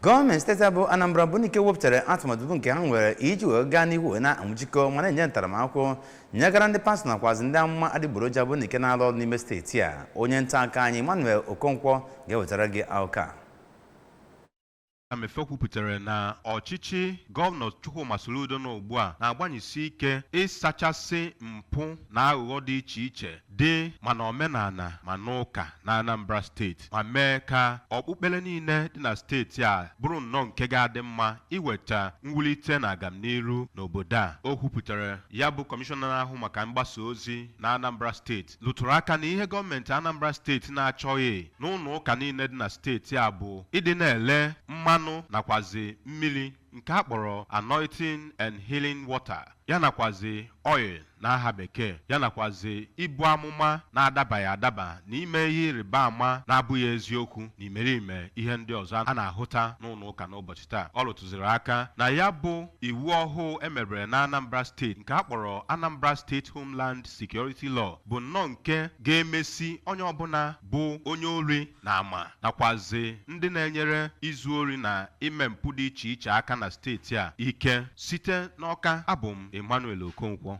Gọọmenti steeti a bụ Anambra bụ nke wepụtara atụmatụ bụ nke ha nwere iji wee gaa n'ihu wee na-anwụchikọ ma na-enye ntaramahụhụ nyegara ndị pastọ nakwazi ndị amụma adịgboroja bụ nke na-alụ ọrụ n'ime steeti a. Onye nta akụkọ anyị Emmanuel Okonkwo ga-ewetara gị akụkọ a. Mefor kwupụtara na ọchịchị Gọvanọ Chukwuma Soludo nọ ugbu a na-agbanyesi ike ịsachasị mpụ na aghụghọ dị iche iche dị ma n'omenala ma n'ụka na Anambra Steeti, ma mee ka okpukpere niile dị na steeti a bụrụ nnọọ nke ga-adị mma iweta mwulite na agamniru n'obodo a. O kwupụtara ya bụ kọmishọna na-ahụ maka mgbasa ozi na Anambra Steeti lụtụrụ aka na ihe gọọmenti Anambra Steeti na-achọghị n'ụlọ ụka niile dị na steeti a bụ ịdị na-ele mmanụ nakwazi mmiri nke a kpọrọ anointing and healing water, ya nakwazi oil n'aha Bekee, ya nakwazi ibu amụma na-adabaghị adaba na ime ihe ịrịba ama na-abụghị eziokwu na imerime ihe ndị ọzọ a na-ahụta n'ụlọ ụka n'ụbọchị taa. Ọ rụtụziri aka na ya bụ iwu ọhụụ emebere na Anambra Steeti nke a kpọrọ Anambra State Homeland Security Law bụ nnọọ nke ga-emesi onye ọbụla bụ onye ori na ama nakwazi ndị na-enyere izu ori na ime mpụ dị iche iche aka na steeti a ike. Site n'Ọka, abụ m Emmanuel Okonkwo.